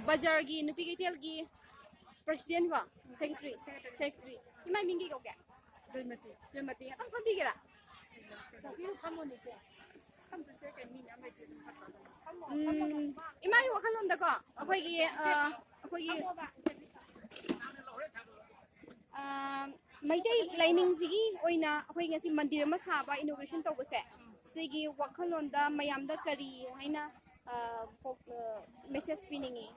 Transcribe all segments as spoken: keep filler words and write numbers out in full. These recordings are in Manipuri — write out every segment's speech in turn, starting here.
ꯕꯖꯥꯔꯒꯤ ꯅꯨꯄꯤ ꯀꯩꯊꯦꯜꯒꯤ president ꯀꯣ? Secretary? Secretary. ꯏꯃꯥ ꯃꯤꯡ ꯀꯩ ꯀꯧꯒꯦ? ꯖꯣꯏꯃꯇꯤ꯫ ꯖꯣꯏꯃꯇꯤ꯫ ꯉꯥꯛꯇꯪ ꯐꯝꯕꯤꯒꯦꯔꯥ? ꯆꯧꯀꯤꯗꯨ ꯐꯝꯃꯣꯅꯦ, ꯏꯆꯦ꯫ ꯐꯝꯗꯣꯏꯁꯦ ꯀꯩ, ꯃꯤ ꯃꯌꯥꯝ ꯂꯩꯁꯦ ꯑꯗꯨꯝ ꯐꯝꯃꯣ꯫ ꯎꯝ, ꯏꯃꯥꯒꯤ ꯋꯥꯈꯜꯂꯣꯟꯗꯀꯣ, ꯑꯩꯈꯣꯏꯒꯤ, ꯑ, ꯑꯩꯈꯣꯏꯒꯤ, ꯐꯝꯃꯣꯕ꯫ ꯑ, ꯃꯩꯇꯩ ꯂꯥꯏꯅꯤꯡꯁꯤꯒꯤ ꯑꯣꯏꯅ ꯑꯩꯈꯣꯏ ꯉꯁꯤ ꯃꯟꯗꯤꯔ ꯑꯃ ꯁꯥꯕ, inauguration ꯇꯧꯕꯁꯦ, ꯁꯤꯒꯤ ꯋꯥꯈꯜꯂꯣꯟꯗ ꯃꯌꯥꯝꯗ ꯀꯔꯤ ꯍꯥꯏꯅ, ꯑ, ꯄꯣꯛ-, ꯑ, message ꯄꯤꯅꯤꯡꯉꯤ?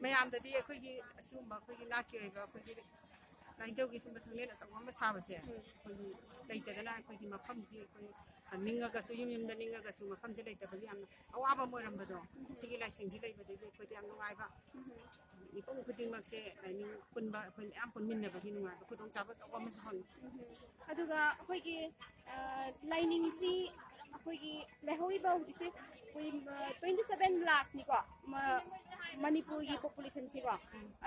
ꯃꯌꯥꯝꯗꯗꯤ ꯑꯩꯈꯣꯏꯒꯤ ꯑꯁꯤꯒꯨꯝꯕ ꯑꯩꯈꯣꯏꯒꯤ ꯅꯥꯠꯀꯤ ꯑꯣꯏꯕ ꯑꯩꯈꯣꯏꯒꯤ ꯂꯥꯏꯅꯤꯡꯊꯧꯒꯤ ꯁꯨꯝꯕ ꯁꯪꯂꯦꯟ ꯑꯆꯧꯕ ꯑꯃ ꯁꯥꯕꯁꯦ, ꯎꯝ꯫ ꯑꯩꯈꯣꯏꯒꯤ ꯂꯩꯇꯗꯅ ꯑꯩꯈꯣꯏꯒꯤ ꯃꯐꯝꯁꯤ ꯑꯩꯈꯣꯏ ꯅꯤꯡꯉꯒꯁꯨ, ꯌꯨꯝ ꯌꯨꯝꯗ ꯅꯤꯡꯉꯒꯁꯨ ꯃꯐꯝꯁꯤ ꯂꯩꯇꯕꯒꯤ ꯌꯥꯝꯅ ꯑꯋꯥꯕ ꯑꯃ ꯑꯣꯏꯔꯝꯕꯗꯣ, ꯁꯤꯒꯤ ꯂꯥꯏꯁꯪꯁꯤ ꯂꯩꯕꯗꯒꯤ ꯑꯩꯈꯣꯏꯗ ꯌꯥꯝ ꯅꯨꯡꯉꯥꯏꯕ, ꯎꯝ꯫ ꯃꯤꯄꯨꯝ ꯈꯨꯗꯤꯡꯃꯛꯁꯦ ꯂꯥꯏꯅꯤꯡ ꯄꯨꯟꯕ, ꯑꯩꯈꯣꯏ ꯃꯌꯥꯝ ꯄꯨꯟꯃꯤꯟꯅꯕꯒꯤ ꯅꯨꯡꯉꯥꯏꯕ ꯈꯨꯗꯣꯡꯆꯥꯕ ꯑꯆꯧꯕ ꯑꯃꯁꯨ ꯐꯪꯉꯤ꯫ ꯎꯝ꯫ ꯑꯗꯨꯒ ꯑꯩꯈꯣꯏꯒꯤ, ꯑ, ꯂꯥꯏꯅꯤꯡꯁꯤ ꯑꯩꯈꯣꯏꯒꯤ ꯂꯩꯍꯧꯔꯤꯕ ꯍꯧꯖꯤꯛꯁꯦ ꯑꯩꯈꯣꯏ, ꯑ, twenty seven ꯂꯥꯛꯅꯤꯀꯣ, ꯃ-, ꯃꯅꯤꯄꯨꯔꯒꯤ populationꯁꯤꯀꯣ꯫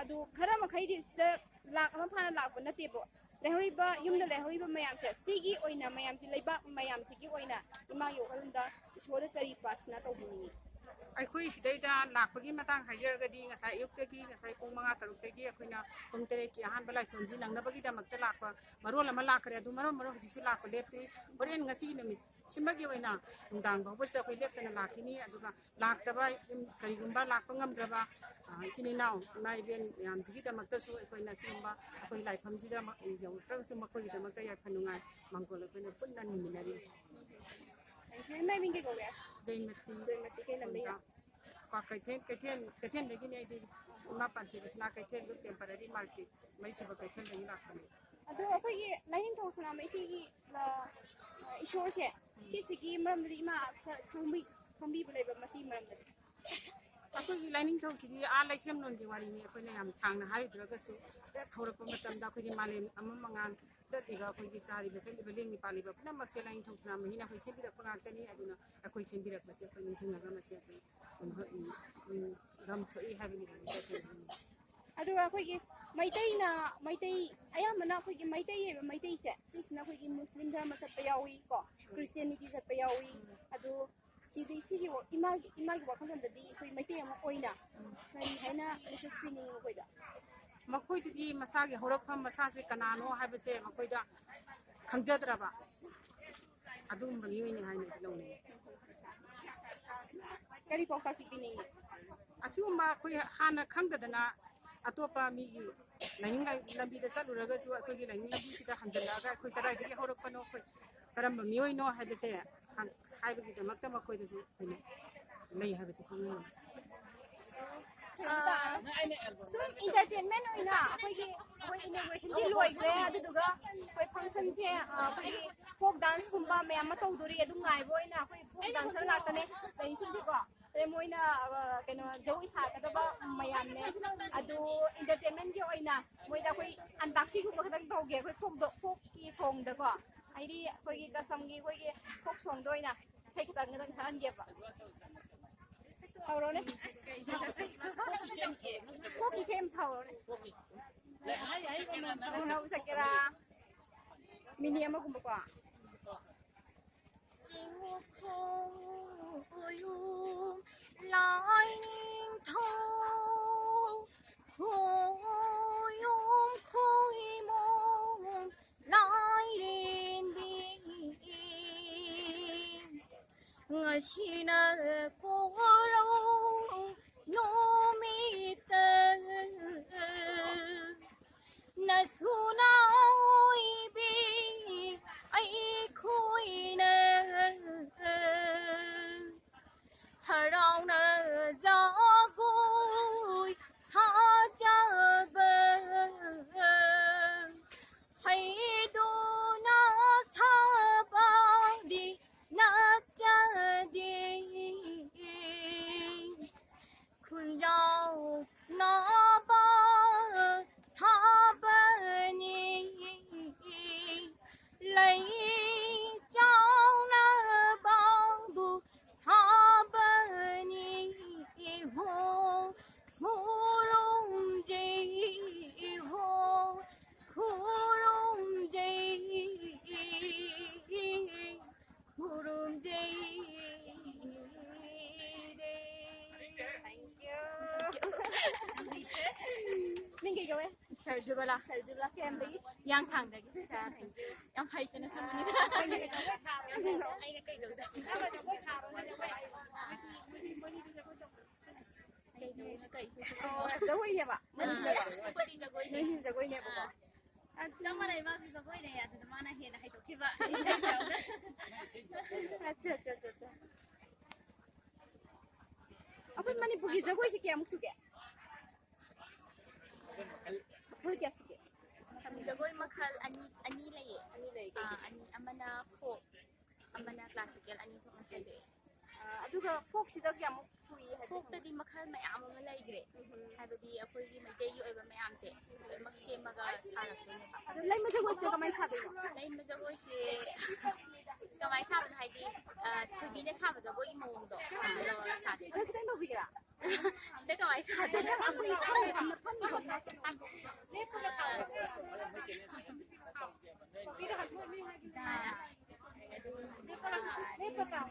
ꯑꯗꯨ ꯈꯔ ꯃꯈꯩꯗꯤ ꯁꯤꯗ ꯂꯥꯛ ꯑꯃ ꯐꯥꯅ ꯂꯥꯛꯄ ꯅꯠꯇꯦꯕ꯫ ꯂꯩꯍꯧꯔꯤꯕ, ꯌꯨꯝꯗ ꯂꯩꯍꯧꯔꯤꯕ ꯃꯌꯥꯝꯁꯦ, ꯁꯤꯒꯤ ꯑꯣꯏꯅ, ꯃꯌꯥꯝꯁꯤ, ꯂꯩꯕꯥꯛ ꯃꯌꯥꯝꯁꯤꯒꯤ ꯑꯣꯏꯅ ꯏꯃꯥꯒꯤ ꯋꯥꯈꯜꯂꯣꯟꯗ ꯏꯁꯣꯔꯗ ꯀꯔꯤ ꯄ꯭ꯔꯥꯔꯊꯅꯥ ꯇꯧꯕꯤꯅꯤꯡꯉꯤ? ꯑꯩꯈꯣꯏ ꯁꯤꯗꯩꯗ ꯂꯥꯛꯄꯒꯤ ꯃꯇꯥꯡ ꯍꯥꯏꯖꯔꯒꯗꯤ, ꯉꯁꯥꯏ ꯑꯌꯨꯛꯇꯒꯤ, ꯉꯁꯥꯏ ꯄꯨꯡ ꯃꯉꯥ ꯇꯔꯨꯛꯇꯒꯤ ꯑꯩꯈꯣꯏꯅ ꯄꯨꯡ ꯇꯔꯦꯠꯀꯤ ꯑꯍꯥꯟꯕ ꯂꯥꯏꯁꯣꯟꯁꯤ ꯅꯪꯅꯕꯒꯤꯗꯃꯛꯇ ꯂꯥꯛꯄ ꯃꯔꯣꯜ ꯑꯃ ꯂꯥꯛꯈ꯭ꯔꯦ꯫ ꯑꯗꯨ ꯃꯔꯣꯟ ꯃꯔꯣꯟ ꯍꯧꯖꯤꯛꯁꯨ ꯂꯥꯛꯄ ꯂꯦꯞꯇ꯭ꯔꯤ꯫ ꯍꯣꯔꯦꯟ ꯉꯁꯤꯒꯤ ꯅꯨꯃꯤꯠꯁꯤꯃꯒꯤ ꯑꯣꯏꯅ ꯅꯨꯡꯗꯥꯡ ꯐꯥꯎꯕꯁꯤꯗ ꯑꯩꯈꯣꯏ ꯂꯦꯞꯇꯅ ꯂꯥꯛꯈꯤꯅꯤ꯫ ꯑꯗꯨꯒ ꯂꯥꯛꯇꯕ, ꯀꯔꯤꯒꯨꯝꯕ ꯂꯥꯛꯄ ꯉꯝꯗ꯭ꯔꯕ, ꯑ, ꯏꯆꯤꯟ ꯏꯅꯥꯎ, ꯏꯃꯥ ꯏꯕꯦꯟ ꯃꯌꯥꯝꯁꯤꯒꯤꯗꯃꯛꯇꯁꯨ ꯑꯩꯈꯣꯏꯅ ꯁꯤꯒꯨꯝꯕ ꯑꯩꯈꯣꯏ ꯂꯥꯏꯐꯝꯁꯤꯗ ꯌꯧꯔꯛꯇ꯭ꯔꯒꯁꯨ ꯃꯈꯣꯏꯒꯤꯗꯃꯛꯇ ꯌꯥꯏꯐ ꯅꯨꯡꯉꯥꯏ ꯃꯪꯒꯣꯜ ꯑꯩꯈꯣꯏꯅ ꯄꯨꯟꯅ ꯅꯤꯃꯤꯟꯅꯔꯤ꯫ ꯏꯃꯥ ꯃꯤꯡ ꯀꯩ ꯀꯧꯒꯦ? ꯖꯩꯃꯇꯤ꯫ ꯖꯩꯃꯇꯤ ꯀꯩ ꯂꯝꯗꯒꯤꯅꯣ? ꯀ꯭ꯋꯥꯀꯩꯊꯦꯜ, ꯀꯩꯊꯦꯜ, ꯀꯩꯊꯦꯜꯗꯒꯤꯅꯦ ꯑꯩꯗꯤ꯫ ꯏꯃꯥ ꯄꯥꯟꯊꯣꯏꯕꯤꯁꯅꯥ ꯀꯩꯊꯦꯜꯗꯨ, temporary market, ꯃꯔꯤꯁꯨꯕ ꯀꯩꯊꯦꯜꯗꯒꯤ ꯂꯥꯛꯄꯅꯦ꯫ ꯑꯗꯣ ꯑꯩꯈꯣꯏꯒꯤ ꯂꯥꯏꯅꯤꯡꯊꯧ ꯁꯅꯥꯃꯍꯤꯁꯤꯒꯤ, ꯑ, ꯏꯁꯣꯔꯁꯦ, ꯁꯤꯁꯤꯒꯤ ꯃꯔꯝꯗꯗꯤ ꯏꯃꯥ ꯈꯔ ꯈꯪꯕꯤ-, ꯈꯪꯕꯤꯕ ꯂꯩꯕ꯭ꯔꯥ, ꯃꯁꯤꯒꯤ ꯃꯔꯝꯗꯗꯤ? ꯑꯩꯈꯣꯏꯒꯤ ꯂꯥꯏꯅꯤꯡꯊꯧꯁꯤꯗꯤ ꯑꯥ ꯂꯩꯁꯦꯝꯂꯣꯟꯒꯤ ꯋꯥꯔꯤꯅꯤ, ꯑꯩꯈꯣꯏꯅ ꯌꯥꯝ ꯁꯥꯡꯅ ꯍꯥꯏꯔꯨꯗ꯭ꯔꯒꯁꯨ, ꯍꯦꯛ ꯍꯧꯔꯛꯄ ꯃꯇꯝꯗ ꯑꯩꯈꯣꯏꯒꯤ ꯃꯥꯂꯦꯝ ꯑꯃ ꯃꯉꯥꯜ ꯆꯠꯂꯤꯕ, ꯑꯩꯈꯣꯏꯒꯤ ꯆꯥꯔꯤꯕ ꯊꯛꯂꯤꯕ ꯂꯦꯡꯉꯤ ꯄꯥꯜꯂꯤꯕ ꯄꯨꯝꯅꯃꯛꯁꯦ ꯂꯥꯏꯅꯤꯡꯊꯧ ꯁꯅꯥꯃꯍꯤꯅ ꯑꯩꯈꯣꯏ ꯁꯦꯝꯕꯤꯔꯛꯄ ꯉꯥꯛꯇꯅꯤ꯫ ꯑꯗꯨꯅ ꯑꯩꯈꯣꯏ ꯁꯦꯝꯕꯤꯔꯛꯄꯁꯦ ꯑꯩꯈꯣꯏ ꯅꯤꯡꯁꯤꯡꯉꯒ ꯃꯁꯤ ꯑꯩꯈꯣꯏ ꯎꯝ, ꯎꯝ, ꯎꯝ, ꯒꯝ ꯊꯣꯛꯏ ꯍꯥꯏꯕꯒꯤ ꯋꯥꯔꯤ ꯆꯠꯆꯕꯅꯤ꯫ ꯑꯗꯨꯒ ꯑꯩꯈꯣꯏꯒꯤ ꯃꯩꯇꯩꯅ, ꯃꯩꯇꯩ ꯑꯌꯥꯝꯕꯅ ꯑꯩꯈꯣꯏꯒꯤ ꯃꯩꯇꯩ ꯍꯥꯏꯕ ꯃꯩꯇꯩꯁꯦ, ꯁꯤꯁꯤꯅ ꯑꯩꯈꯣꯏꯒꯤ ꯃꯨꯁꯂꯤꯝ ꯙꯔꯃ ꯆꯠꯄ ꯌꯥꯎꯏ ꯀꯣ, ꯈ꯭ꯔꯤꯁꯇꯤꯌꯥꯅꯤꯇꯤ ꯆꯠꯄ ꯌꯥꯎꯏ꯫ ꯑꯗꯨ ꯁꯤꯗꯤ, ꯁꯤꯒꯤ ꯋꯥ-, ꯏꯃꯥꯒꯤ, ꯏꯃꯥꯒꯤ ꯋꯥꯈꯜꯂꯣꯟꯗꯗꯤ ꯑꯩꯈꯣꯏ ꯃꯩꯇꯩ ꯑꯃ ꯑꯣꯏꯅ ꯀꯔꯤ ꯍꯥꯏꯅ ꯃꯦꯁꯦꯖ ꯄꯤꯅꯤꯡꯉꯤ ꯃꯈꯣꯏꯗ? ꯃꯈꯣꯏꯗꯗꯤ ꯃꯁꯥꯒꯤ ꯍꯧꯔꯛꯐꯝ, ꯃꯁꯥꯁꯦ ꯀꯅꯥꯅꯣ ꯍꯥꯏꯕꯁꯦ ꯃꯈꯣꯏꯗ ꯈꯪꯖꯗ꯭ꯔꯕ ꯑꯗꯨꯒꯨꯝꯕ ꯃꯤꯑꯣꯏꯅꯤ ꯍꯥꯏꯅ ꯑꯩꯗꯤ ꯂꯧꯅꯤꯡꯉꯤ꯫ ꯀꯔꯤ ꯄꯥꯎꯇꯥꯛꯇꯤ ꯄꯤꯅꯤꯡꯉꯤ? ꯑꯁꯤꯒꯨꯝꯕ ꯑꯩꯈꯣꯏ ꯍꯥꯟꯅ ꯈꯪꯗꯗꯅ ꯑꯇꯣꯞꯄ ꯃꯤꯒꯤ ꯂꯥꯏꯅꯤꯡ ꯂꯥꯏ-, ꯂꯝꯕꯤꯗ ꯆꯠꯂꯨꯔꯒꯁꯨ ꯑꯩꯈꯣꯏꯒꯤ ꯂꯥꯏꯅꯤꯡ ꯂꯝꯕꯤꯁꯤꯗ ꯍꯟꯖꯤꯜꯂꯛꯑꯒ ꯑꯩꯈꯣꯏ ꯀꯗꯥꯏꯗꯒꯤ ꯍꯧꯔꯛꯄꯅꯣ, ꯑꯩꯈꯣꯏ ꯀꯔꯝꯕ ꯃꯤꯑꯣꯏꯅꯣ ꯍꯥꯏꯕꯁꯦ ꯍꯥꯏꯕꯒꯤꯗꯃꯛꯇ ꯃꯈꯣꯏꯗꯁꯨ ꯑꯩꯈꯣꯏꯅ ꯂꯩ ꯍꯥꯏꯕꯁꯦ ꯈꯪꯍꯟꯅꯤꯡꯉꯤ꯫ ꯑꯥ, ꯁꯨꯝ entertainment ꯑꯣꯏꯅ ꯑꯩꯈꯣꯏꯒꯤ, ꯑꯩꯈꯣꯏ inaugurationꯗꯤ ꯂꯣꯏꯈ꯭ꯔꯦ, ꯑꯗꯨꯗꯨꯒ ꯑꯩꯈꯣꯏ functionꯁꯦ, ꯑꯥ, ꯑꯩꯈꯣꯏꯒꯤ folk danceꯀꯨꯝꯕ ꯃꯌꯥꯝ ꯑꯃ ꯇꯧꯗꯣꯔꯤ, ꯑꯗꯨ ꯉꯥꯏꯕ ꯑꯣꯏꯅ ꯑꯩꯈꯣꯏ folk dancer ꯉꯥꯛꯇꯅꯦ ꯂꯩꯔꯤꯁꯤꯡꯗꯤꯀꯣ꯫ ꯑꯗꯩ ꯃꯣꯏꯅ, ꯑꯥ, ꯀꯩꯅꯣ, ꯖꯒꯣꯏ ꯁꯥꯒꯗꯕ ꯃꯌꯥꯝꯅꯦ, ꯑꯗꯨ entertainmentꯀꯤ ꯑꯣꯏꯅ ꯃꯣꯏꯗ ꯑꯩꯈꯣꯏ ꯑꯟꯇꯥꯛꯁꯤꯒꯨꯝꯕ ꯈꯛꯇꯪ ꯇꯧꯒꯦ, ꯑꯩꯈꯣꯏ folkꯗꯣ, folkꯀꯤ songꯗꯀꯣ, ꯍꯥꯏꯗꯤ ꯑꯩꯈꯣꯏꯒꯤ ꯀꯁꯝꯒꯤ ꯑꯩꯈꯣꯏꯒꯤ folk songꯗ ꯑꯣꯏꯅ ꯏꯁꯩ ꯈꯤꯇꯪ ꯈꯤꯇꯪ ꯁꯛꯍꯟꯒꯦꯕ꯫ ꯍꯧꯔꯣꯅꯦ꯫ ꯀꯣꯛꯀꯤ ꯁꯦꯝ ꯁꯥꯎꯔꯣꯅꯦ꯫ ꯍꯧꯅ ꯁꯛꯀꯦꯔꯥ? ꯃꯤꯅꯤ ꯑꯃꯒꯨꯝꯕꯀꯣ꯫ ꯆꯤꯡꯈꯣꯡ ꯎꯌꯨꯝ ꯂꯥꯏꯅꯤꯡꯊꯧ ꯈꯣꯌꯨꯝ ꯈꯣꯏꯃꯣꯝ ꯂꯥꯏꯔꯦꯝꯕꯤ, ꯉꯁꯤꯅ ꯀꯣꯔꯧ ꯅꯨꯃꯤꯠꯇ ꯅꯁꯨꯅ ꯑꯣꯏꯕꯤ ꯑꯩꯈꯣꯏꯅ ꯍꯔꯥꯎꯅ ꯖꯒꯣꯏ ꯁꯔꯖꯨꯕꯂꯥ꯫ ꯁꯔꯖꯨꯕꯂꯥ ꯀꯌꯥꯝꯗꯒꯤ? ꯍꯤꯌꯥꯡꯊꯥꯡꯗꯒꯤ꯫ ꯌꯥꯝ ꯍꯩꯇꯅ ꯁꯛꯄꯅꯤꯗ꯫ ꯑꯩꯅ ꯀꯩꯗꯧꯗ? ꯀꯩꯗꯧꯅ ꯀꯩꯁꯨ ꯑꯣ, ꯖꯒꯣꯏꯅꯦꯕ? ꯑꯥ, ꯃꯅꯤꯄꯨꯔꯤ ꯖꯒꯣꯏ꯫ ꯃꯅꯤꯄꯨꯔꯤ ꯖꯒꯣꯏꯅꯦ꯫ ꯃꯅꯤꯄꯨꯔꯤ ꯖꯒꯣꯏꯅꯦꯕꯀꯣ? ꯑꯥ꯫ ꯑꯗꯨ ꯆꯞ ꯃꯥꯟꯅꯩ, ꯃꯥꯁꯨ ꯖꯒꯣꯏꯅꯦ, ꯑꯗꯨꯗ ꯃꯥꯅ ꯍꯦꯟꯅ ꯍꯩꯗꯣꯛꯈꯤꯕ꯫ ꯑꯠꯆꯥ, ꯑꯠꯆꯥ, ꯑꯠꯆꯥ, ꯑꯠꯆꯥ꯫ ꯑꯩꯈꯣꯏ ꯃꯅꯤꯄꯨꯔꯒꯤ ꯖꯒꯣꯏꯁꯦ ꯀꯌꯥꯃꯨꯛ ꯁꯨꯒꯦ? ꯃꯈꯜ ꯀꯌꯥ ꯁꯨꯒꯦ? ꯖꯒꯣꯏ ꯃꯈꯜ ꯑꯅꯤ, ꯑꯅꯤ ꯂꯩꯌꯦ꯫ ꯑꯅꯤ ꯂꯩ, ꯀꯩ ꯑꯥ, ꯀꯩ? ꯑꯅꯤ, ꯑꯃꯅ ꯐꯣꯛ, ꯑꯃꯅ ꯀ꯭ꯂꯥꯁꯤꯀꯦꯜ, ꯑꯅꯤ ꯊꯣꯛꯅ ꯈꯥꯏꯗꯣꯛꯑꯦ꯫ ꯑꯥ, ꯑꯗꯨꯒ ꯐꯣꯛꯁꯤꯗ ꯀꯌꯥꯃꯨꯛ ꯁꯨꯏ ꯍꯥꯏꯕꯗꯤ ꯐꯣꯛꯇꯗꯤ ꯃꯈꯜ ꯃꯌꯥꯝ ꯑꯃ ꯂꯩꯈ꯭ꯔꯦ꯫ ꯎꯝ꯫ ꯍꯥꯏꯕꯗꯤ ꯑꯩꯈꯣꯏꯒꯤ ꯃꯩꯇꯩꯒꯤ ꯑꯣꯏꯕ ꯃꯌꯥꯝꯁꯦ ꯂꯣꯏꯅꯃꯛ ꯁꯦꯝꯃꯒ ꯁꯥꯔꯛꯇꯣꯏꯅꯦꯕ꯫ ꯑꯗꯣ ꯂꯩꯃ ꯖꯒꯣꯏꯁꯤꯅ ꯀꯃꯥꯏꯅ ꯁꯥꯗꯣꯏꯅꯣ? ꯂꯩꯃ ꯖꯒꯣꯏꯁꯦ ꯀꯃꯥꯏꯅ ꯁꯥꯕꯅꯣ ꯍꯥꯏꯗꯤ, ꯑ, ꯊꯣꯏꯕꯤꯅ ꯁꯥꯕ ꯖꯒꯣꯏꯒꯤ ꯃꯑꯣꯡꯗꯣ ꯑꯗꯨ ꯂꯧꯔꯒ ꯁꯥꯗꯣꯏꯅꯦ꯫ ꯑꯗꯣ ꯈꯤꯇꯪ ꯇꯧꯕꯤꯒꯦꯔꯥ? ꯁꯤꯗ ꯀꯃꯥꯏꯅ ꯁꯥꯗꯣꯏꯅꯣ? ꯂꯦꯞꯄꯒ ꯁꯥꯎ꯫ ꯑ, ꯑꯗꯨ, ꯑ, ꯂꯦꯞꯄꯒ ꯁꯥꯎ꯫